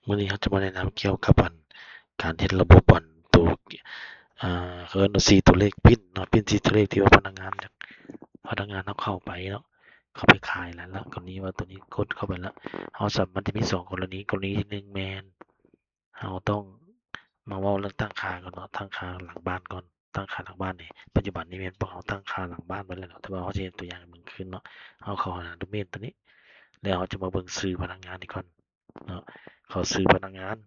ມື້ນີ້ເຮົາຈະມາແນະນຳກ່ຽວກັບອັນ ການເຮັດລະບົບອັນໂຕ ອ່າ ເຂົາເອີ້ນວ່າສີ່ຕົວເລກ PIN ເນາະ PIN ສີ່ຕົວເລກທີ່ວ່າພະນັກງານ ພະນັກງານເຮົາເຂົ້າໄປເນາະ ເຂົ້າໄປຂາຍແລ້ວ ລະກໍນີ້ວ່າໂຕນີ້ກົດເຂົ້າໄປແລ້ວ ເຮົາສາມາດ ມັນຈະມີສອງກໍລະນີ ກໍລະນີທີໜຶ່ງແມ່ນ ເຮົາຕ້ອງມາເວົ້າເລື່ອງຕັ້ງຄ່າກ່ອນເນາະ ຕັ້ງຄ່າຫຼັງບ້ານກ່ອນ ຕັ້ງຄ່າຫຼັງບ້ານນີ້ ປັດຈຸບັນນີ້ແມ່ນພວກເຮົາຕັ້ງຄ່າຫຼັງບ້ານໄວ້ແລ້ວເນາະ ແຕ່ວ່າເຮົາຈະເຮັດຕົວຢ່າງໃຫ້ເບິ່ງຄືນເນາະ ເຮົາເຂົ້າຫາໂດເມນໂຕນີ້ ແລ້ວເຮົາຈະມາເບິ່ງຊື່ພະນັກງານນີ້ກ່ອນເນາະ ເຂົ້າຊື່ພະນັກງານ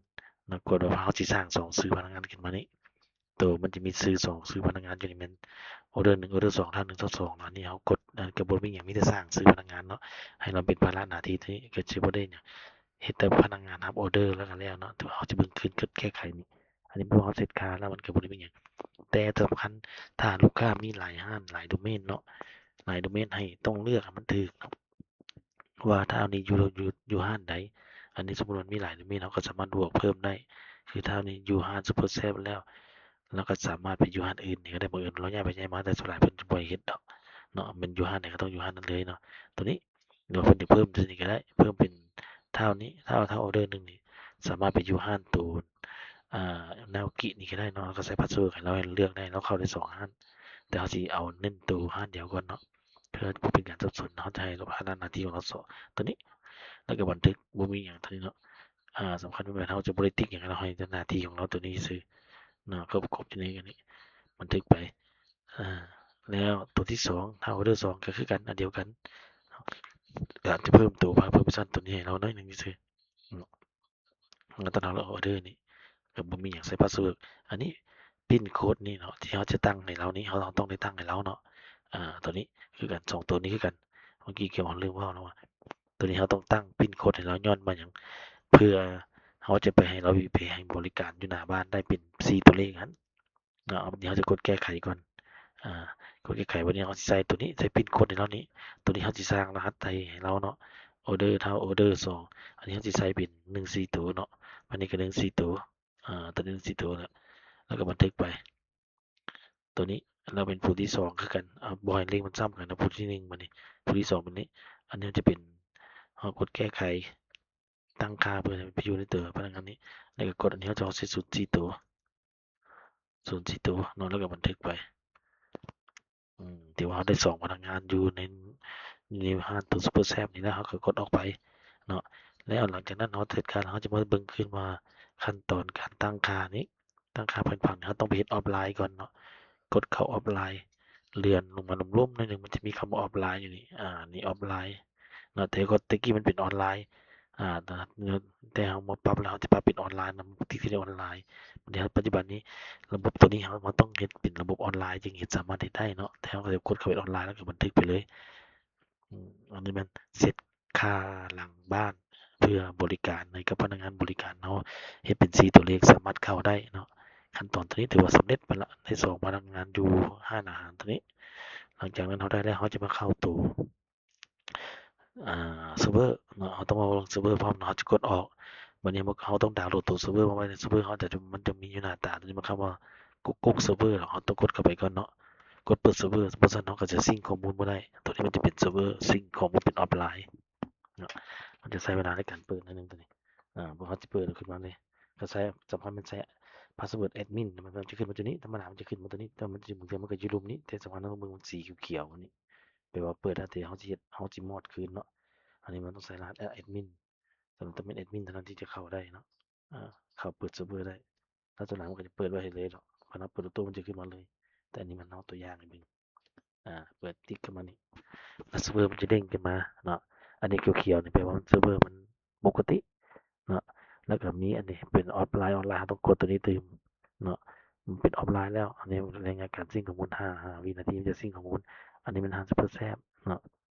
ເນາະ ກົດວ່າເຮົາຊິສ້າງສອງຊື່ພະນັກງານຂຶ້ນມານີ້ ໂຕມັນຈະມີຊື່ສອງຊື່ພະນັກງານຢູ່ນີ້ແມ່ນ order ໜຶ່ງ order ສອງ ທ່ານໜຶ່ງ ທ່ານສອງ ອັນນີ້ເຮົາກົດ ອັນກໍບໍ່ມີຫຍັງ ມີແຕ່ສ້າງຊື່ພະນັກງານເນາະ ໃຫ້ລາວເປັນພາລະໜ້າທີ່ ໂຕນີ້ກໍຊິບໍ່ໄດ້ຫຍັງ ເຮັດແຕ່ພະນັກງານຮັບ order ແລ້ວກໍແລ້ວເນາະ ແຕ່ວ່າເຮົາຈະເບິ່ງຄືນ ກົດແກ້ໄຂນີ້ ອັນນີ້ເມື່ອເຮົາເສັດຄ່າແລ້ວ ມັນກໍບໍ່ໄດ້ມີຫຍັງ ແຕ່ສຳຄັນ ຖ້າລູກຄ້າມີຫຼາຍຮ້ານ ຫຼາຍໂດເມນເນາະ ຫຼາຍໂດເມນ ໃຫ້ຕ້ອງເລືອກໃຫ້ມັນຖືກເນາະ ວ່າຖ້າອັນນີ້ຢູ່ ຢູ່ ຢູ່ຮ້ານໃດ ອັນນີ້ສົມມຸດວ່າມັນມີຫຼາຍໂດເມນ ເຮົາກໍສາມາດບວກເພີ່ມໄດ້ ຄືຖ້າອັນນີ້ຢູ່ຮ້ານ Super Shop ແລ້ວ ລາວກໍສາມາດໄປຢູ່ຮ້ານອື່ນນີ້ກໍໄດ້ ບັງເອີນລາວຍ້າຍໄປຍ້າຍມາ ແຕ່ສ່ວນຫຼາຍເພິ່ນຈະບໍ່ໃຫ້ເຮັດດອກເນາະ ແມ່ນຢູ່ຮ້ານໃດກໍຕ້ອງຢູ່ຮ້ານນັ້ນເລີຍເນາະ ໂຕນີ້ ຫຼືວ່າເພິ່ນຈະເພີ່ມໂຕນີ້ກໍໄດ້ ເພີ່ມເປັນເທົ່ານີ້ ເທົ່າ ເທົ່າ order ໜຶ່ງນີ້ ສາມາດໄປຢູ່ຮ້ານໂຕ ອ່າ ນາໂອກິນີ້ກໍໄດ້ເນາະ ແລ້ວກໍໃສ່ພາສເວີດໃຫ້ລາວ ໃຫ້ເລືອກໄດ້ ລາວເຂົ້າໄດ້ສອງຮ້ານ ແຕ່ເຮົາຊິເອົາເນັ້ນໂຕຮ້ານດຽວກ່ອນເນາະ ເພື່ອບໍ່ເປັນການສັບສົນ ເຮົາຈະໃຫ້ພາລະໜ້າທີ່ຂອງລາວສອງ ໂຕນີ້ ແລ້ວກໍບັນທຶກ ບໍ່ມີຫຍັງ ເທົ່ານີ້ເນາະ ອ່າ ສຳຄັນແມ່ນເຮົາຈະບໍ່ໄດ້ຕິກຫຍັງ ເຮົາໃຫ້ແຕ່ໜ້າທີ່ຂອງລາວໂຕນີ້ຊື່ເນາະ ກໍປະກອບຢູ່ໃນອັນນີ້ ບັນທຶກໄປ ອ່າ ແລ້ວໂຕທີສອງ ຖ້າ order ສອງ ກໍຄືກັນ ອັນດຽວກັນ ອາດຈະເພີ່ມໂຕ ເພີ່ມ permission ໂຕນີ້ໃຫ້ລາວໜ້ອຍໜຶ່ງຊື່ໆເນາະ ແລ້ວຕອນເຮົາ order ນີ້ກໍບໍ່ມີຫຍັງ ໃສ່ພາສເວີດ ອັນນີ້ PIN code ນີ້ເນາະ ທີ່ເຮົາຈະຕັ້ງໃຫ້ລາວນີ້ ເຮົາຕ້ອງໄດ້ຕັ້ງໃຫ້ລາວເນາະ ອ່າ ໂຕນີ້ຄືກັນ ສອງໂຕນີ້ຄືກັນ ເມື່ອກີ້ເກີບເຮົາລືມເວົ້າແລ້ວວ່າ ໂຕນີ້ເຮົາຕ້ອງຕັ້ງ PIN code ໃຫ້ລາວ ຍ້ອນວ່າຫຍັງ ເພື່ອເຮົາຈະໄປໃຫ້ລາວ ໄປໃຫ້ບໍລິການຢູ່ໜ້າບ້ານໄດ້ເປັນສີ່ຕົວເລກຫັ້ນ ເນາະ ເຮົາຈະກົດແກ້ໄຂກ່ອນ ອ່າ ກົດແກ້ໄຂ ບັດນີ້ເຮົາຊິໃສ່ໂຕນີ້ ໃສ່ PIN code ໃຫ້ລາວນີ້ ໂຕນີ້ເຮົາຊິສ້າງລະຫັດໃຫ້ ໃຫ້ລາວເນາະ order ເທົ່າ order ສອງ ອັນນີ້ເຮົາຊິໃສ່ເປັນໜຶ່ງສີ່ໂຕເນາະ ບັດນີ້ກໍໜຶ່ງສີ່ໂຕ ອ່າ ໂຕນີ້ໜຶ່ງສີ່ໂຕແລ້ວ ແລ້ວກໍບັນທຶກໄປ ໂຕນີ້ລາວເປັນຜູ້ທີສອງຄືກັນ ເອົາ ບໍ່ໃຫ້ເລກມັນຊ້ຳກັນນະ ຜູ້ທີໜຶ່ງ ບັດນີ້ຜູ້ທີສອງ ບັດນີ້ ອັນນີ້ຈະເປັນ ເຮົາກົດແກ້ໄຂ ຕັ້ງຄ່າເພື່ອໃຫ້ໄປຢູ່ໃນຕົວພະນັກງານນີ້ ແລ້ວກໍກົດອັນນີ້ ເຮົາຈະເອົາໃສ່ສູນສີ່ໂຕ ສູນສີ່ໂຕເນາະ ແລ້ວກໍບັນທຶກໄປ ອືມ ຖືວ່າເຮົາໄດ້ສອງພະນັກງານຢູ່ໃນ ຢູ່ໃນຮ້ານໂຕ Super Shop ນີ້ແລ້ວ ເຮົາກໍກົດອອກໄປເນາະ ແລ້ວຫຼັງຈາກນັ້ນເຮົາເຮັດການ ເຮົາຈະມາເບິ່ງຄືນວ່າຂັ້ນຕອນການຕັ້ງຄ່ານີ້ ຕັ້ງຄ່າແຜນຜັງນີ້ ເຮົາຕ້ອງໄປເຮັດອອຟລາຍກ່ອນເນາະ ກົດເຂົ້າອອຟລາຍ ເລື່ອນລົງມາລຸ່ມໆໜ້ອຍໜຶ່ງ ມັນຈະມີຄຳວ່າອອຟລາຍຢູ່ນີ້ ອ່າ ນີ້ອອຟລາຍເນາະ ແຕ່ກ່ອນ ແຕ່ກີ້ມັນເປັນອອນລາຍ ອ່າ ແຕ່ເຮົາມາປັບແລ້ວ ເຮົາຈະປັບເປັນອອນລາຍນຳ ທີ່ ທີ່ໄດ້ອອນລາຍ ບັດນີ້ເຮົາ ປັດຈຸບັນນີ້ ລະບົບໂຕນີ້ເຮົາ ເຮົາຕ້ອງເຮັດເປັນລະບົບອອນລາຍ ຈຶ່ງເຮັດ ສາມາດເຮັດໄດ້ເນາະ ແຕ່ເຮົາກໍຈະກົດເຂົ້າເປັນອອນລາຍ ແລ້ວກໍບັນທຶກໄປເລີຍ ອືມ ອັນນີ້ແມ່ນເຊັດຄ່າຫຼັງບ້ານ ເພື່ອບໍລິການໃຫ້ກັບພະນັກງານບໍລິການ ເຮົາເຮັດເປັນສີ່ຕົວເລກ ສາມາດເຂົ້າໄດ້ເນາະ ຂັ້ນຕອນໂຕນີ້ຖືວ່າສຳເລັດໄປລະ ໄດ້ສອງພະນັກງານຢູ່ຮ້ານອາຫານໂຕນີ້ ຫຼັງຈາກນັ້ນເຮົາໄດ້ແລ້ວ ເຮົາຈະມາເຂົ້າໂຕ ອ່າ ເຊີເວີເນາະ ເຮົາຕ້ອງເວົ້າເລື່ອງເຊີເວີພ້ອມເນາະ ເຮົາຈະກົດອອກ ບັດນີ້ເຮົາຕ້ອງດາວໂຫຼດໂຕເຊີເວີມາໄວ້ໃນເຊີເວີ ເຮົາຈະ ມັນຈະມີຢູ່ໜ້າຕາໂຕນີ້ ມັນຄຳວ່າ Google Server ເຮົາຕ້ອງກົດເຂົ້າໄປກ່ອນເນາະ ກົດເປີດເຊີເວີ ບໍ່ຊັ້ນເຮົາກໍຈະຊິງຂໍ້ມູນບໍ່ໄດ້ ໂຕນີ້ມັນຈະເປັນເຊີເວີຊິງຂໍ້ມູນເປັນອອຟລາຍເນາະ ມັນຈະໃຊ້ເວລາໃນການເປີດໜ້ອຍໜຶ່ງໂຕນີ້ ອ່າ ພວກເຮົາຈະເປີດຂຶ້ນມາເລີຍ ກໍໃຊ້ ສຳຄັນແມ່ນໃຊ້ພາສເວີດແອັດມິນ ມັນຈະຂຶ້ນມາໂຕນີ້ ທຳມະດາມັນຈະຂຶ້ນມາໂຕນີ້ ແຕ່ມັນຈະ ບາງເທື່ອມັນກໍຢູ່ລຸ່ມນີ້ ແຕ່ສຳຄັນເຮົາເບິ່ງມັນສີຂຽວໆນີ້ ແປວ່າເປີດແລ້ວ ແຕ່ເຮົາຊິເຮັດ ເຮົາຊິມອດຄືນເນາະ ອັນນີ້ມັນຕ້ອງໃຊ້ລະຫັດແອັດມິນ ຕ້ອງເປັນແອັດມິນເທົ່ານັ້ນທີ່ຈະເຂົ້າໄດ້ເນາະ ອ່າ ເຂົ້າເປີດເຊີເວີໄດ້ ແລ້ວຕົວໜ້າມັນກໍຈະເປີດໄວ້ໃຫ້ເລີຍເນາະ ຄັນເຮົາເປີດໂຕມັນຈະຂຶ້ນມາເລີຍ ແຕ່ອັນນີ້ມັນເຮົາຕົວຢ່າງໃຫ້ເບິ່ງ ອ່າ ເປີດຕິກເຂົ້າມານີ້ ແລ້ວເຊີເວີມັນຈະເດ້ງຂຶ້ນມາເນາະ ອັນນີ້ຂຽວໆນີ້ແປວ່າເຊີເວີມັນປົກກະຕິເນາະ ແລ້ວກໍມີອັນນີ້ເປັນອອຟລາຍ ອອນລາຍ ເຮົາຕ້ອງກົດຕົວນີ້ຕື່ມເນາະ ມັນເປັນອອຟລາຍແລ້ວ ອັນນີ້ໄລຍະການຊິງຂໍ້ມູນ ຫ້າ ຫ້າວິນາທີມັນຈະຊິງຂໍ້ມູນ ອັນນີ້ມັນຫ້າສິບເປີເຊັນເນາະ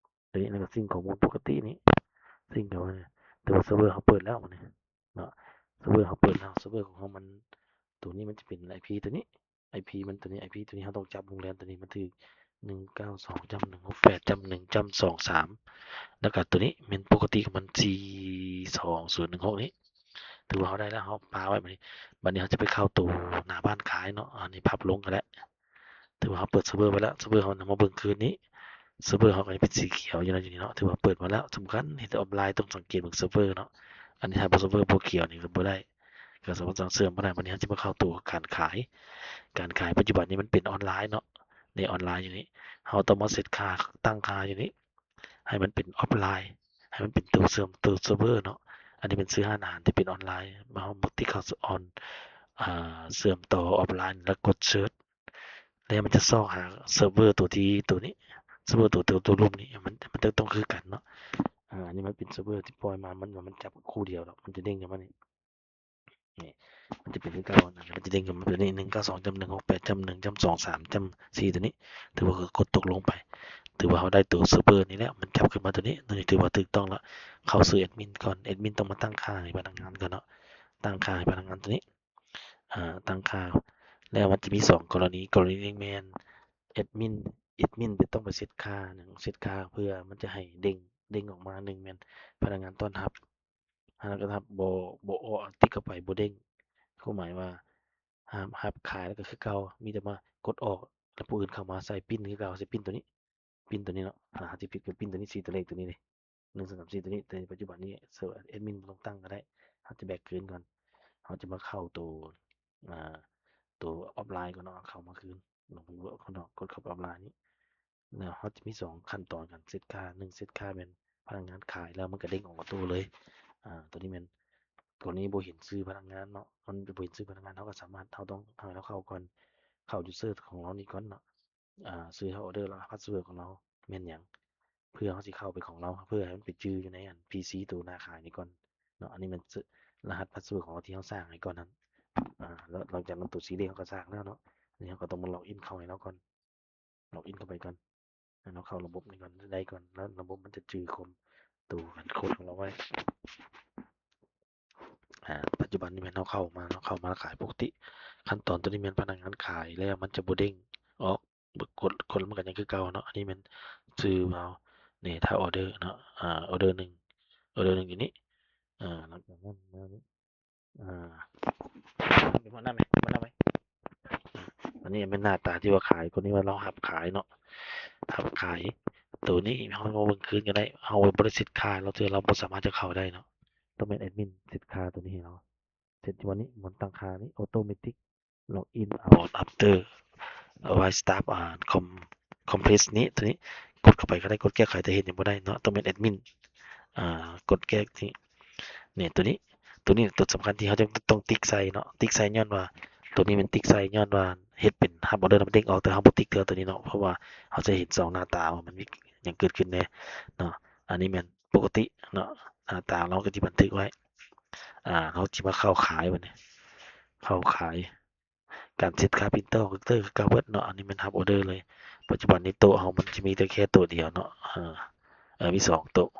ຕົວນີ້ ແລ້ວກໍຊິງຂໍ້ມູນປົກກະຕິນີ້ ຊິງເຂົ້າມາ ແຕ່ວ່າເຊີເວີເຮົາເປີດແລ້ວບັດນີ້ເນາະ ເຊີເວີເຮົາເປີດແລ້ວ ເຊີເວີຂອງເຮົາມັນ ຕົວນີ້ມັນຈະເປັນໄອພີຕົວນີ້ ໄອພີມັນຕົວນີ້ ໄອພີຕົວນີ້ເຮົາຕ້ອງຈັບໂຮງແຮມຕົວນີ້ມັນຖືກ ໜຶ່ງເກົ້າສອງຈ້ຳໜຶ່ງຫົກແປດຈ້ຳໜຶ່ງຈ້ຳສອງສາມ ແລ້ວກໍຕົວນີ້ແມ່ນປົກກະຕິຂອງມັນ ສີ່ສອງສູນໜຶ່ງຫົກນີ້ ຖືວ່າເຮົາໄດ້ແລ້ວ ເຮົາປະໄວ້ບັດນີ້ ບັດນີ້ເຮົາຈະໄປເຂົ້າໂຕໜ້າບ້ານຂາຍເນາະ ອັນນີ້ພັບລົງກໍໄດ້ ຖືວ່າເຮົາເປີດເຊີເວີໄວ້ແລ້ວ ເຊີເວີເຮົານຳມາເບິ່ງຄືນນີ້ ເຊີເວີເຮົາກໍຍັງເປັນສີຂຽວຢູ່ເນາະ ຢູ່ນີ້ເນາະ ຖືວ່າເປີດມາແລ້ວ ສຳຄັນເຮັດອອຟລາຍຕ້ອງສັງເກດເບິ່ງເຊີເວີເນາະ ອັນນີ້ຖ້າບໍ່ເຊີບເວີບໍ່ກ່ຽວນີ້ກໍບໍ່ໄດ້ ກໍສາມາດສ້າງເຊື່ອມບໍ່ໄດ້. ບັດນີ້ເຮົາຊິມາເຂົ້າໂຕການຂາຍ ການຂາຍປັດຈຸບັນນີ້ມັນເປັນອອນລາຍເນາະ ໃນອອນລາຍຢູ່ນີ້ ເຮົາຕ້ອງມາເຊັດຄ່າ ຕັ້ງຄ່າຢູ່ນີ້ ໃຫ້ມັນເປັນອອຟລາຍ ໃຫ້ມັນເປັນໂຕເຊື່ອມ ໂຕເຊີບເວີເນາະ. ອັນນີ້ແມ່ນຊື່ຮ້ານອາຫານທີ່ເປັນອອນລາຍ ເຮົາມາຕິກເຂົ້າອອນ ອ່າ ເຊື່ອມຕໍ່ອອຟລາຍ ແລ້ວກົດເຊີດ ແລ້ວມັນຈະຊອກຫາເຊີບເວີຕົວທີ່ ຕົວນີ້ ເຊີບເວີຕົວ ຕົວ ຕົວລຸ່ມນີ້ ມັນ ມັນຈະຕ້ອງຄືກັນເນາະ. ອາ ອັນນີ້ມັນເປັນເຊີບເວີທີ່ປ່ອຍມາ ມັນ ມັນຈັບຄູ່ດຽວດອກ ມັນຈະເດ້ງຂຶ້ນມານີ້ ນີ້ ມັນຈະເປັນຄືເກົ່າ ມັນຈະເດ້ງຂຶ້ນມາຕົວນີ້ ໜຶ່ງເກົ້າສອງຈ້ຳໜຶ່ງຫົກແປດຈ້ຳໜຶ່ງຈ້ຳສອງສາມຈ້ຳສີ່ ຕົວນີ້ ຖືວ່າເຮົາກົດຕົກລົງໄປ ຖືວ່າເຮົາໄດ້ຕົວເຊີບເວີນີ້ແລ້ວ ມັນຈັບຂຶ້ນມາຕົວນີ້ ຕົວນີ້ຖືວ່າຖືກຕ້ອງລະ. ເຂົ້າສູ່ແອັດມິນກ່ອນ ແອັດມິນຕ້ອງມາຕັ້ງຄ່າໃຫ້ພະນັກງານກ່ອນເນາະ ຕັ້ງຄ່າໃຫ້ພະນັກງານຕົວນີ້ ອາ ຕັ້ງຄ່າ ແລ້ວມັນຈະມີສອງກໍລະນີ ກໍລະນີໜຶ່ງແມ່ນແອັດມິນ ແອັດມິນຈະຕ້ອງໄປເຊັດຄ່າຫຍັງ ເຊັດຄ່າເພື່ອມັນຈະໃຫ້ເດ້ງ ເດ້ງອອກມາ ໜຶ່ງແມ່ນພະນັກງານຕ້ອນຮັບ ພະນັກງານຕ້ອນຮັບບໍ່ ບໍ່ອອກ ຕິກເຂົ້າໄປບໍ່ເດ້ງ ຄວາມໝາຍວ່າ ຮັບ ຮັບຂາຍແລ້ວກໍຄືເກົ່າ ມີແຕ່ມາກົດອອກ ແລ້ວຜູ້ອື່ນເຂົ້າມາໃສ່ປິ້ນຄືເກົ່າ ໃສ່ປິ້ນຕົວນີ້ ປິ້ນຕົວນີ້ເນາະ ອາ ເຮົາຈະປິດກັບປິ້ນຕົວນີ້ ສີ່ຕົວເລກຕົວນີ້ເດ້ ໜຶ່ງ ສອງ ສາມ ສີ່ ຕົວນີ້ ແຕ່ປັດຈຸບັນນີ້ເຊີບແອັດມິນບໍ່ຕ້ອງຕັ້ງກໍໄດ້ ເຮົາຈະແບກຄືນກ່ອນ ເຮົາຈະມາເຂົ້າໂຕ ອ່າ ໂຕອອຟລາຍກ່ອນເນາະ ເຂົ້າມາຄືນ ລົງໄປເວີກເນາະ ກົດເຂົ້າໄປອອຟລາຍນີ້ ແລ້ວເຮົາຈະມີສອງຂັ້ນຕອນການເຊັດຄ່າ ໜຶ່ງ ເຊັດຄ່າແມ່ນພະນັກງານຂາຍແລ້ວມັນກະເດ້ງອອກມາໂຕເລີຍ ອາ ໂຕນີ້ແມ່ນ ກໍລະນີບໍ່ເຫັນຊື່ພະນັກງານເນາະ ມັນບໍ່ເຫັນຊື່ພະນັກງານ ເຮົາກໍສາມາດ ເຮົາຕ້ອງໃຫ້ລາວເຂົ້າກ່ອນ ເຂົ້າຢູເຊີຂອງລາວນີ້ກ່ອນເນາະ ອາ ຊື່ເຮົາ ອອເດີ ແລ້ວພາສເວີດຂອງລາວແມ່ນຫຍັງ ເພື່ອເຮົາຊິເຂົ້າໄປຂອງລາວ ເພື່ອໃຫ້ມັນໄປຈື່ຢູ່ໃນອັນ ພີຊີ ໂຕໜ້າຂາຍນີ້ກ່ອນເນາະ ອັນນີ້ແມ່ນ ລະຫັດພາສເວີດຂອງເຮົາທີ່ເຮົາສ້າງໃຫ້ກ່ອນນັ້ນ ອາ ແລ້ວຫຼັງຈາກນັ້ນໂຕຊີເລກເຮົາກໍສ້າງແລ້ວເນາະ ອັນນີ້ເຮົາກໍຕ້ອງມາລັອກອິນເຂົ້າໃຫ້ລາວກ່ອນ ລັອກອິນເຂົ້າໄປກ່ອນ ໃຫ້ເຮົາເຂົ້າລະບົບນີ້ກ່ອນ ໄດ້ກ່ອນ ແລ້ວລະບົບມັນຈະຈື່ຄວາມ ໂຕອັນໂຄດຂອງເຮົາໄວ້ ອາ ປັດຈຸບັນນີ້ແມ່ນເຮົາເຂົ້າມາເນາະ ເຂົ້າມາຂາຍປົກກະຕິ ຂັ້ນຕອນຕົວນີ້ແມ່ນພະນັກງານຂາຍແລ້ວມັນຈະບໍ່ເດ້ງອອກ ກົດ ກົດແລ້ວມັນກໍຍັງຄືເກົ່າເນາະ ອັນນີ້ແມ່ນຊື່ເຮົາ ນີ້ ຖ້າອອເດີເນາະ ອາ ອອເດີໜຶ່ງ ອອເດີໜຶ່ງຢູ່ນີ້ ອາ ຫຼັງຈາກນັ້ນມານີ້ ອາ ເປັນຫົວໜ້າໄໝ ເປັນຫົວໜ້າໄໝ ອັນນີ້ແມ່ນໜ້າຕາທີ່ວ່າຂາຍ ໂຕນີ້ວ່າລາວຮັບຂາຍເນາະ ຮັບຂາຍ ໂຕນີ້ເຮົາມາເບິ່ງຄືນກໍໄດ້ ເຮົາບໍ່ໄດ້ເຊັດຄ່າລາວເທື່ອ ລາວບໍ່ສາມາດຈະເຂົ້າໄດ້ເນາະ ຕ້ອງແມ່ນແອັດມິນເຊັດຄ່າໂຕນີ້ໃຫ້ລາວ ເຊັດຢູ່ບ່ອນນີ້ ບ່ອນຕັ້ງຄ່ານີ້ Automatic Login Out After While Staff Are Com- Complex ນີ້ ໂຕນີ້ ກົດເຂົ້າໄປກໍໄດ້ ກົດແກ້ໄຂ ແຕ່ເຮັດຫຍັງບໍ່ໄດ້ເນາະ ຕ້ອງແມ່ນແອັດມິນ ອາ ກົດແກ້ທີ່ ນີ້ ໂຕນີ້ ໂຕນີ້ໂຕສຳຄັນທີ່ເຮົາຈະຕ້ອງຕິກໃສ່ເນາະ ຕິກໃສ່ຍ້ອນວ່າ ໂຕນີ້ແມ່ນຕິກໃສ່ຍ້ອນວ່າເຮັດເປັນຮັບອອເດີແລ້ວມັນເດ້ງອອກ ແຕ່ເຮົາບໍ່ຕິກເທື່ອໂຕນີ້ເນາະ ເພາະວ່າເຮົາຈະເຫັນສອງໜ້າຕາວ່າມັນມີຫຍັງເກີດຂຶ້ນແດ່ເນາະ ອັນນີ້ແມ່ນປົກກະຕິເນາະ ໜ້າຕາຂອງເຮົາກໍຈະບັນທຶກໄວ້ ອາ ເຮົາຊິມາເຂົ້າຂາຍບັດນີ້ ເຂົ້າຂາຍ ການເຊັດຄ່າ Printer ຂອງ Printer ຄືເກົ່າເບິດເນາະ ອັນນີ້ແມ່ນຮັບອອເດີເລີຍ ປັດຈຸບັນນີ້ໂຕະເຮົາມັນຈະມີແຕ່ແຄ່ໂຕະດຽວເນາະ ເອີ ເອີ ມີສອງໂຕະ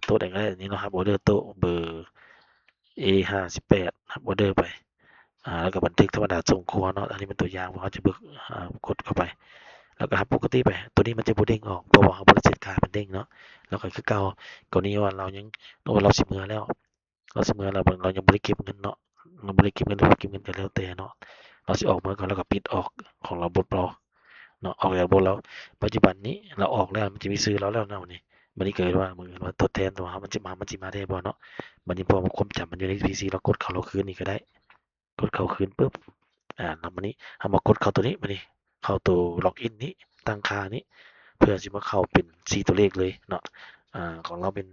ໂຕະໃດກໍໄດ້ ອັນນີ້ເນາະ ຮັບອອເດີໂຕະເບີ ເອຫ້າສິບແປດ ຮັບອອເດີໄປ ອາ ແລ້ວກໍບັນທຶກທຳມະດາສົ່ງຄົວເນາະ ອັນນີ້ເປັນຕົວຢ່າງ ພວກເຮົາຈະເບີ ອາ ກົດເຂົ້າໄປ ແລ້ວກໍຮັບປົກກະຕິໄປ ໂຕນີ້ມັນຈະບໍ່ເດ້ງອອກ ເພາະວ່າເຮົາບໍ່ໄດ້ເຊັດຄ່າໃຫ້ມັນເດ້ງເນາະ ແລ້ວກໍຄືເກົ່າ ກໍນີ້ວ່າລາວຍັງ ໂອ້ ລາວຊິເມືອແລ້ວ ລາວຊິເມືອແລ້ວ ລາວຍັງບໍ່ໄດ້ເກັບເງິນເນາະ ລາວບໍ່ໄດ້ເກັບເງິນ ຫຼືບໍ່ເກັບເງິນກໍແລ້ວແຕ່ເນາະ ລາວຊິອອກເມືອກ່ອນ ແລ້ວກໍປິດອອກຂອງລະບົບລາວເນາະ ອອກຈາກລະບົບລາວ ປັດຈຸບັນນີ້ລາວອອກແລ້ວ ມັນຈະມີຊື່ລາວແລ້ວເນາະ ນີ້ ບັດນີ້ກໍເອີ້ນວ່າ ເອີ້ນວ່າທົດແທນ ແຕ່ວ່າມັນຊິມາ ມັນຊິມາແທ້ບໍ່ເນາະ ບັດນີ້ເພາະວ່າຄວາມຈຳມັນຢູ່ໃນ ພີຊີ ລາວກົດເຂົ້າລາວຄືນນີ້ກໍໄດ້ ກົດເຂົ້າຄືນປຶບ ອາ ແລ້ວບັດນີ້ເຮົາມາກົດເຂົ້າໂຕນີ້ ບັດນີ້ເຂົ້າໂຕ Login ນີ້ ຕັ້ງຄ່ານີ້ ເພື່ອຊິມາເຂົ້າເປັນສີ່ຕົວເລກເລີຍເນາະ ອາ ຂອງລາວເປັນ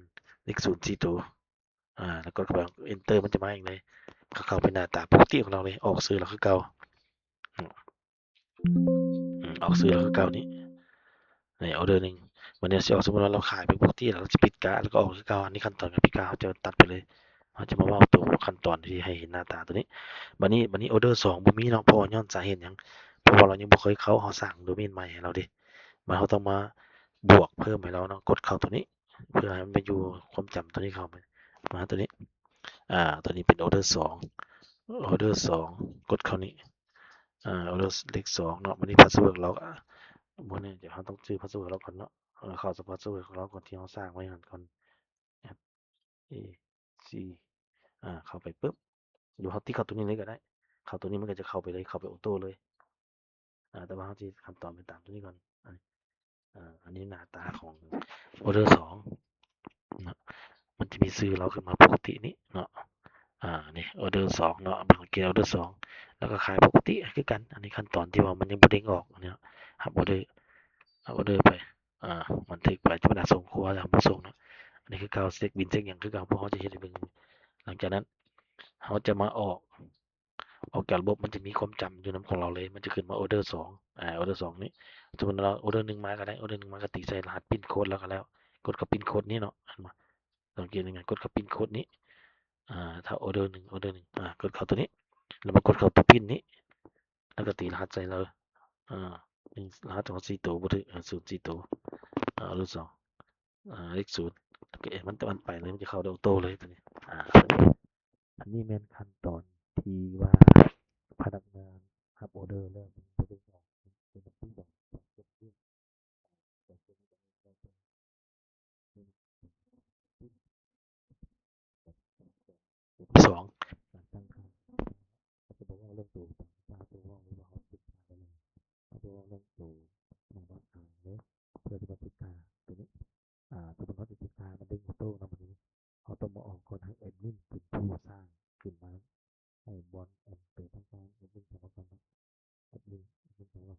ເລກສູນສີ່ໂຕ ອາ ແລ້ວກົດເຂົ້າໄປ Enter ມັນຈະມາເອງເລີຍ ເຂົ້າໄປໜ້າຕາປົກກະຕິຂອງລາວເລີຍ ອອກຊື່ລາວຄືເກົ່າ ອືມ ອອກຊື່ລາວຄືເກົ່ານີ້ ໃນອອເດີໜຶ່ງ ບັດນີ້ຊິອອກ ສົມມຸດວ່າລາວຂາຍເປັນປົກກະຕິ ແລ້ວລາວຊິປິດກະ ແລ້ວກໍອອກຄືເກົ່າ ອັນນີ້ຂັ້ນຕອນການປິດກະ ເຮົາຈະຕັດໄປເລີຍ ເຮົາຈະມາເວົ້າໂຕຂັ້ນຕອນທີ່ໃຫ້ເຫັນໜ້າຕາໂຕນີ້ ບັດນີ້ ບັດນີ້ອອເດີສອງບໍ່ມີເນາະ ເພາະວ່າຍ້ອນສາເຫດຫຍັງ ເພາະວ່າລາວຍັງບໍ່ເຄີຍເຂົ້າ ເຮົາສ້າງໂດເມນໃໝ່ໃຫ້ລາວເດ ມັນ ເຮົາຕ້ອງມາບວກເພີ່ມໃຫ້ລາວເນາະ ກົດເຂົ້າໂຕນີ້ ເພື່ອໃຫ້ມັນໄປຢູ່ຄວາມຈຳໂຕນີ້ ເຂົ້າມາ ມາໂຕນີ້ ອາ ໂຕນີ້ເປັນອອເດີສອງ ອອເດີສອງ ກົດເຂົ້ານີ້ ອາ ອອເດີເລກສອງເນາະ ບັດນີ້ພາສເວີດລາວ ອາ ບໍ່ແນ່ໃຈ ເຮົາຕ້ອງຈື່ພາສເວີດລາວກ່ອນເນາະ ເອີ ເຂົ້າພາສເວີດຂອງລາວກ່ອນ ທີ່ເຮົາສ້າງໄວ້ຫັ້ນກ່ອນ F A C ອາ ເຂົ້າໄປປຶບ ຫຼືເຮົາຕິກເຂົ້າໂຕນີ້ເລີຍກໍໄດ້ ເຂົ້າໂຕນີ້ມັນກໍຈະເຂົ້າໄປເລີຍ ເຂົ້າໄປໂອໂຕ້ເລີຍ ອາ ແຕ່ວ່າເຮົາຊິຂັ້ນຕອນໄປຕາມໂຕນີ້ກ່ອນ ອາ ອັນນີ້ໜ້າຕາຂອງອອເດີສອງເນາະ ມັນຈະມີຊື່ລາວຂຶ້ນມາປົກກະຕິນີ້ເນາະ. ອາ ນີ້ order ສອງເນາະ ເບິ່ງເກດ order ສອງ ແລ້ວກໍຂາຍປົກກະຕິຄືກັນ. ອັນນີ້ຂັ້ນຕອນທີ່ວ່າມັນຍັງບໍ່ເດ້ງອອກເນາະ ຮັບ order ຮັບ order ໄປ ອາ ບັນທຶກໄປ ທຳມະດາສົ່ງຄົວ ແຕ່ເຮົາບໍ່ສົ່ງເນາະ. ອັນນີ້ຄືເກົ່າ ເຊັກບິນເຊັກຫຍັງຄືເກົ່າ ພວກເຮົາຈະເຮັດໃຫ້ເບິ່ງ. ຫຼັງຈາກນັ້ນເຮົາຈະມາອອກ ອອກຈາກລະບົບ ມັນຈະມີຄວາມຈຳຢູ່ນຳຂອງລາວເລີຍ ມັນຈະຂຶ້ນມາ order ສອງ ອາ order ສອງນີ້. ສົມມຸດວ່າ order ໜຶ່ງມາກໍໄດ້ order ໜຶ່ງມາກໍຕີໃສ່ລະຫັດ pin code ລາວກໍແລ້ວ ກົດເຂົ້າ pin code ນີ້ເນາະ ເຫັນບໍ່? ສັງເກດງ່າຍໆ ກົດເຂົ້າ pin code ນີ້ ອາ ຖ້າ order ໜຶ່ງ order ໜຶ່ງ ອາ ກົດເຂົ້າຕົວນີ້ ແລ້ວມາກົດເຂົ້າຕົວ pin ນີ້ ແລ້ວກໍຕີລະຫັດໃສ່ເລີຍ ອາ ລະຫັດຂອງສີ່ໂຕບໍ່ຖືກ ອາ ສູນສີ່ໂຕ ອາ order ສອງ ອາ ເລກສູນ ແລ້ວກໍ ເອ ມັນ ມັນໄປເລີຍ ມັນຈະເຂົ້າໂດຍໂຕເລີຍຕົວນີ້. ອາ ອັນນີ້ແມ່ນຂັ້ນຕອນທີ່ວ່າພະນັກງານຮັບ order ແລ້ວ ສອງ ການຕັ້ງຄ່າ ເຮົາຈະບໍ່ເວົ້າເລື່ອງໂຕຕັ້ງຄ່າ ເຮົາຈະເວົ້າເລື່ອງໂຕເຮົາຕ້ອງມາເຊັດຄ່າເນາະ ເພື່ອທີ່ຈະມາເຊັດຄ່າຕົວນີ້. ອາ ສົມມຸດເຮົາຈະເຊັດຄ່າໃຫ້ມັນເດ້ງອອໂຕ້ນຳຕົວນີ້ ເຮົາຕ້ອງມາອອກກ່ອນ ໃຫ້ແອັດມິນເປັນຜູ້ສ້າງຂຶ້ນມາ ໃຫ້ບອນອັນເປັນທາງການ ແອັດມິນຂອງເຮົາກ່ອນເນາະ ແອັດມິນ ແອັດມິນຂອງເຮົາ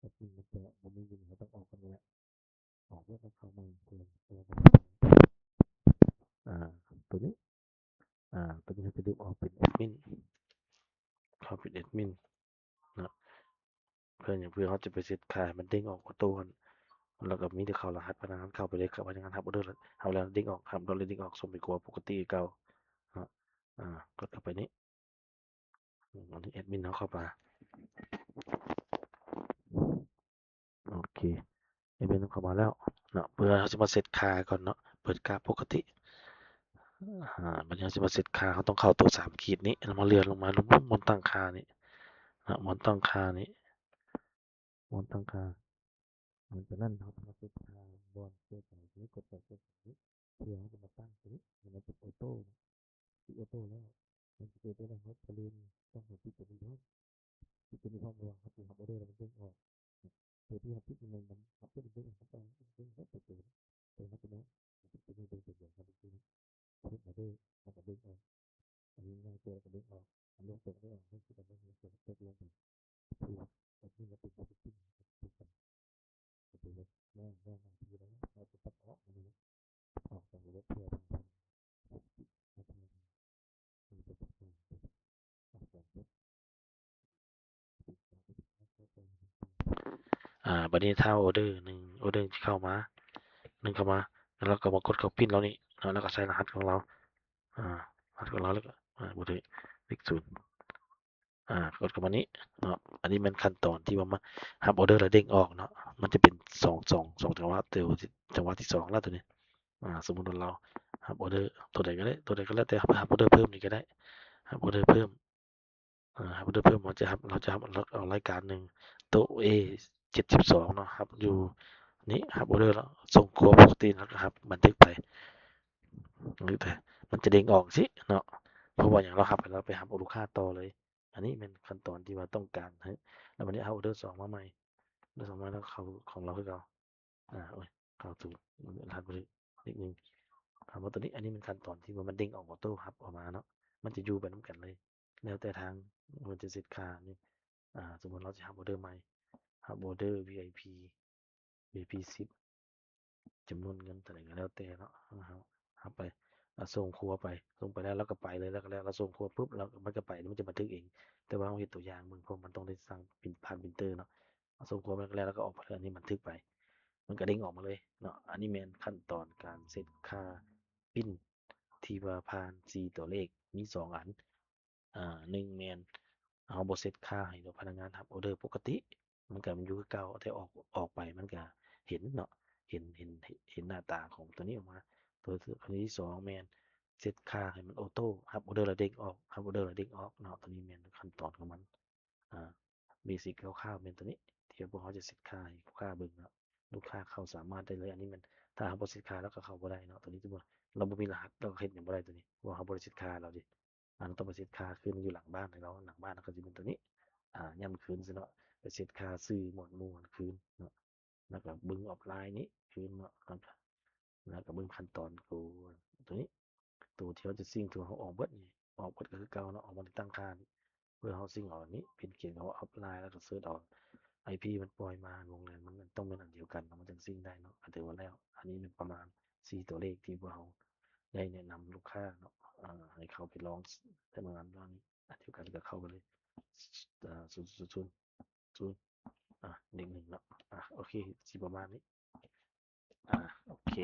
ແອັດມິນມັນຈະບໍ່ມີຢູ່ນີ້ ເຮົາຕ້ອງອອກກ່ອນນີ້ແຫຼະ ອອກແລ້ວກໍເຂົ້າໃໝ່ເພື່ອ ອາ ຕົວນີ້ ອາ ຕົວນີ້ເຮົາຈະດຶງອອກເປັນແອັດມິນ ເຂົ້າເປັນແອັດມິນເນາະ ເພື່ອຫຍັງ? ເພື່ອເຮົາຈະໄປເຊັດຄ່າໃຫ້ມັນເດ້ງອອກອອໂຕ້ຫັ້ນ ແລ້ວກໍມີແຕ່ເຂົ້າລະຫັດພະນັກງານເຂົ້າໄປເລີຍ ພະນັກງານຮັບອອເດີຮັບແລ້ວເດ້ງອອກ ຮັບແລ້ວເດ້ງອອກ ສົ່ງໄປກົວປົກກະຕິຄືເກົ່າເນາະ. ອາ ກົດເຂົ້າໄປນີ້ ອັນນີ້ແອັດມິນເຮົາເຂົ້າມາ ໂອເຄ ແອັດມິນເຂົ້າມາແລ້ວເນາະ ເພື່ອເຮົາຊິມາເຊັດຄ່າກ່ອນເນາະ ເປີດກາບປົກກະຕິ. ອາ ບັດນີ້ເຮົາຊິມາເຊັດຄ່າ ເຮົາຕ້ອງເຂົ້າໂຕສາມຂີດນີ້ ແລ້ວມາເລື່ອນລົງມາ ໝູນຕັ້ງຄ່ານີ້ເນາະ ໝູນຕັ້ງຄ່ານີ້ ໝູນຕັ້ງຄ່າ. ຫຼັງຈາກນັ້ນເຮົາມາເຊັດຄ່າບ່ອນເພື່ອໃສ່ ກົດໃສ່ເພື່ອໃສ່ ເພື່ອເຮົາຈະມາຕັ້ງຕົວນີ້ໃຫ້ມັນເປັນອອໂຕ້ ຕິດອອໂຕ້ແລ້ວ ມັນຈະເກີດໄດ້ເຮົາຈະເລີ່ມຕ້ອງໃຫ້ຕິດຕົວນີ້ພ້ອມ ຕິດຕົວນີ້ພ້ອມ ເພາະວ່າເຮົາຊິຮັບອອເດີແລ້ວມັນເດ້ງອອກ ໂຕທີ່ເຮົາຕິດໃນນັ້ນ ເຮົາເປີດເບິ່ງ ເຮົາເບິ່ງເບິ່ງເຮົາເປີດເບິ່ງ ເຮົາຈະມາຕິດຕົວນີ້ເບິ່ງຕົວຢ່າງເຮົາເບິ່ງ ເຮັດອອເດີ ເຮົາກໍເບິ່ງອອກ ອັນນີ້ງ່າຍຕົວກໍເບິ່ງອອກ ອັນລົງຕົວກໍເບິ່ງອອກ ເຮົາຊິກໍເບິ່ງຕົວຕົກລົງໄປ ເພື່ອເຮັດໃຫ້ເປັນປອເຈັກຕິງ ເຮົາຈະຕັດອອກ ເຮົາຈະຕັດອອກ ອອກຈາກລະບົບເພື່ອ ອາ ບັດນີ້ຖ້າອອເດີໜຶ່ງ ອອເດີທີ່ເຂົ້າມາ ໜຶ່ງເຂົ້າມາ ແລ້ວເຮົາກໍມາກົດເຂົ້າປິ້ນເຫຼົ່ານີ້ເນາະ ແລ້ວກໍໃສ່ລະຫັດຂອງລາວ ອາ ລະຫັດຂອງລາວ ແລ້ວກໍ ອາ ບໍ່ຖືກ ເລກສູນ ອາ ກົດເຂົ້າມານີ້ເນາະ. ອັນນີ້ແມ່ນຂັ້ນຕອນທີ່ວ່າມາຮັບອອເດີແລ້ວເດ້ງອອກເນາະ ມັນຈະເປັນສອງ ສອງ ສອງຈັງຫວະ ແຕ່ວ່າຈັງຫວະທີສອງແລ້ວໂຕນີ້. ອາ ສົມມຸດວ່າລາວຮັບອອເດີໂຕໃດກໍໄດ້ ໂຕໃດກໍແລ້ວແຕ່ ຮັບອອເດີເພີ່ມນີ້ກໍໄດ້ ຮັບອອເດີເພີ່ມ ອາ ຮັບອອເດີເພີ່ມ ເຮົາຈະຮັບ ເຮົາຈະຮັບເອົາລາຍການໜຶ່ງ ໂຕເອເຈັດສິບສອງເນາະ ຮັບຢູ່ນີ້ ຮັບອອເດີແລ້ວສົ່ງຄົວປົກກະຕິ ແລ້ວກໍຮັບບັນທຶກໄປ ມັນຈະເດ້ງອອກຈັ່ງຊີ້ເນາະ ເພາະວ່າຫຍັງ ເຮົາຮັບແລ້ວໄປຮັບເອົາລູກຄ້າຕໍ່ເລີຍ. ອັນນີ້ແມ່ນຂັ້ນຕອນທີ່ວ່າຕ້ອງການໃຫ້ ແລ້ວບັດນີ້ເອົາອອເດີສອງມາໃໝ່ ອອເດີສອງມາແລ້ວເຂົ້າຂອງລາວຄືເກົ່າ ອາ ໂອ້ຍ ເຂົ້າຖືກ ລະຫັດບໍ່ຖືກ ນິດໜຶ່ງ ເຂົ້າມາຕົວນີ້. ອັນນີ້ແມ່ນຂັ້ນຕອນທີ່ວ່າມັນເດ້ງອອກອອໂຕ້ຮັບອອກມາເນາະ ມັນຈະຢູ່ໄປນຳກັນເລີຍ ແລ້ວແຕ່ທາງເພິ່ນຈະເຊັດຄ່ານີ້. ອາ ສົມມຸດເຮົາຊິຮັບອອເດີໃໝ່ ຮັບອອເດີວີໄອພີ ວີໄອພີສິບ ຈຳນວນເງິນເທົ່າໃດກໍແລ້ວແຕ່ເນາະ ເຮົາຮັບໄປ ເຮົາສົ່ງຄົວໄປ ສົ່ງໄປແລ້ວ ລາວກໍໄປເລີຍ ແລ້ວກໍແລ້ວ ລາວສົ່ງຄົວປຶບ ແລ້ວມັນກໍໄປ ມັນຈະບັນທຶກເອງ. ແຕ່ວ່າເຮົາເຮັດຕົວຢ່າງເບິ່ງ ເພາະມັນຕ້ອງໄດ້ສັ່ງເປັນຜ່ານປຣິນເຕີເນາະ ເຮົາສົ່ງຄົວໄປແລ້ວ ແລ້ວກໍອອກໄປເລີຍ ອັນນີ້ບັນທຶກໄປ ມັນກໍເດ້ງອອກມາເລີຍເນາະ. ອັນນີ້ແມ່ນຂັ້ນຕອນການເຊັດຄ່າປິ້ນທີ່ວ່າຜ່ານສີ່ຕົວເລກ ມີສອງອັນ. ອາ ໜຶ່ງແມ່ນເຮົາບໍ່ເຊັດຄ່າໃຫ້ພະນັກງານຮັບອອເດີປົກກະຕິ ມັນກໍຢູ່ຄືເກົ່າ ແຕ່ອອກ ອອກໄປມັນກໍເຫັນເນາະ ເຫັນ ເຫັນ ເຫັນໜ້າຕາຂອງຕົວນີ້ອອກມາ. ຕົວ ຕົວທີສອງແມ່ນເຊັດຄ່າໃຫ້ມັນອອໂຕ້ ຮັບອອເດີແລ້ວເດ້ງອອກ ຮັບອອເດີແລ້ວເດ້ງອອກເນາະ. ຕົວນີ້ແມ່ນຂັ້ນຕອນຂອງມັນ ອາ ເບສິກຄ່າວໆແມ່ນຕົວນີ້ ທີ່ພວກເຮົາຈະເຊັດຄ່າໃຫ້ລູກຄ້າເບິ່ງເນາະ ລູກຄ້າເຂົ້າສາມາດໄດ້ເລີຍ. ອັນນີ້ແມ່ນ ຖ້າເຮົາບໍ່ເຊັດຄ່າ ລາວກໍເຂົ້າບໍ່ໄດ້ເນາະ. ຕົວນີ້ສົມມຸດວ່າ ເຮົາບໍ່ມີລະຫັດ ລາວກໍເຮັດຫຍັງບໍ່ໄດ້ຕົວນີ້ ເພາະວ່າເຮົາບໍ່ໄດ້ເຊັດຄ່າໃຫ້ລາວເດ. ອາ ເຮົາຕ້ອງໄປເຊັດຄ່າຄືນຢູ່ຫຼັງບ້ານໃຫ້ລາວ ຫຼັງບ້ານລາວກໍຊິເປັນຕົວນີ້ ອາ ຢ້ຳຄືນຊິເນາະ ໄປເຊັດຄ່າຊື່ໝວດໝູ່ຄືນເນາະ ແລ້ວກໍເບິ່ງອອຟລາຍນີ້ຄືນເນາະ. ແລ້ວກໍເບິ່ງຂັ້ນຕອນໂກ ຕົວນີ້ ຕົວທີ່ເຮົາຈະຊິງ ຕົວເຮົາອອກເບິດນີ້ ອອກເບິດກໍຄືເກົ່າເນາະ ອອກມາຕິດຕັ້ງຄ່ານີ້ ເພື່ອເຮົາຊິງເອົາອັນນີ້ ເປັນຂຽນຄຳວ່າ offline ແລ້ວກໍເສີດເອົາ IP ມັນປ່ອຍມາ ວົງເລັບມັນຕ້ອງແມ່ນອັນດຽວກັນເນາະ ມັນຈັ່ງຊິງໄດ້ເນາະ ກໍຖືວ່າແລ້ວ. ອັນນີ້ແມ່ນປະມານສີ່ຕົວເລກທີ່ພວກເຮົາໄດ້ແນະນຳລູກຄ້າເນາະ ອາ ໃຫ້ເຂົາໄປລອງໃຊ້ບາງອັນເນາະ ອັນດຽວກັນກໍເຂົ້າໄປເລີຍ ອາ ສູນ ສູນ ສູນ ສູນ ອາ ເລກໜຶ່ງເນາະ ອາ ໂອເຄ ຊິປະມານນີ້ ອາ ໂອເຄ